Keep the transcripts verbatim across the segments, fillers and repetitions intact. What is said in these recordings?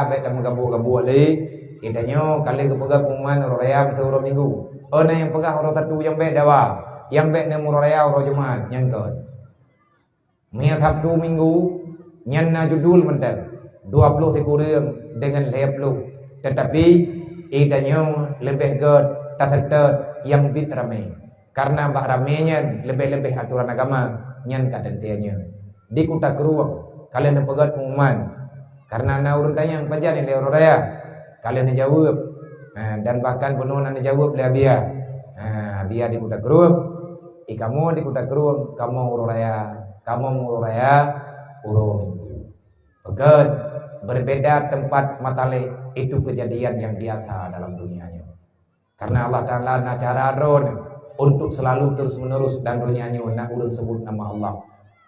Bék tameugabuk-gabuk lé. Geutanyoe ka lheueh geupeugah pengumuman uroe raya meuteumé uroe Minggu. Oh, na nyang peugah uroe Sabtu nyang bék dawa, nyang bék na uroe raya uroe Jumat, nyan kon. Meunyoe Sabtu Minggu, nyan na judul mantong, dua ploh sikureueng deungon lhée ploh. Teutapi, geutanyoe leubeh gét taseutôt nyang biet ramé. Kareuna bak ramé nyan leubeh-leubeh atoran agama nyan ka teuntée nyoe. Di Kuta Krueng, ka lheueh neupeugét pengumuman. Kareuna na ureuëng tanyong pajan ilée uroe raya, ka lheueh neujaweueb. Ha, dan bahkan bunoe na neujaweueb lé Abia. Ha, Abia di Kuta Krueng, i kamoe di Kuta Krueng, kamoe uroe raya, kamoe uroe raya, uroe Minggu. Peugét, berbeda tempat mata lé, itu kejadian yang biasa dalam dunia nyoe. Karena Allah Taala na cara droe untuk selalu terus-menerus dan donya nyoe na ureuëng sebut nama Allah.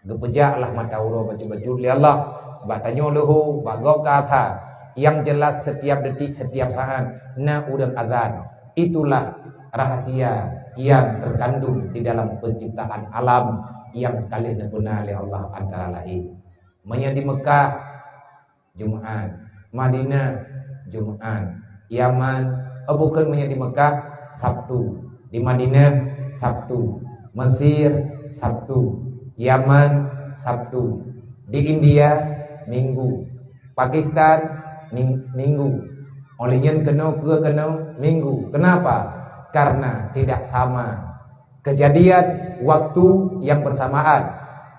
Geupeujaklah mata uroe bacut-bacut lé Allah, bak tanyoe leuho, bak gob ka asa. Yang jelas setiap detik, setiap saat na ureuëng azan. Itulah rahasia yang terkandung di dalam penciptaan alam yang ka lheueh neupeuna lé Allah antara lain. Meunyoe di Mekah, Jumat. Madinah, Jumat. Yaman, oh, bukon, meunyoe di Mekah, Sabtu. Di Madinah, Sabtu. Mesir, Sabtu. Yaman, Sabtu. Di India, Minggu. Pakistan, Ming-, Minggu. Oleh nyan keunoe, keu keunoe, Minggu. Kenapa? Karena tidak sama kejadian waktu yang bersamaan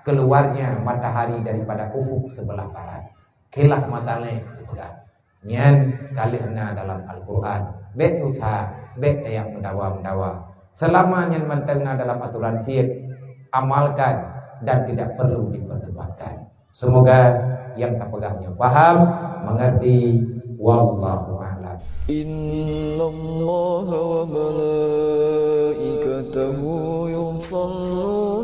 keluarnya matahari daripada ufuk sebelah barat. Khilaf mata lé geupeugah. Nyan ka lheueh na dalam Al-Qur'an. Bék susah, bék tajak meudawa-meudawa. Selama nyan mantong na dalam atoran fiqh, amalkan dan tidak perlu diperdebatkan. Semoga yang tapeugah nyoe paham, mengerti. Wallahu a'lam. Innallaha wa malaikatahu yusalluna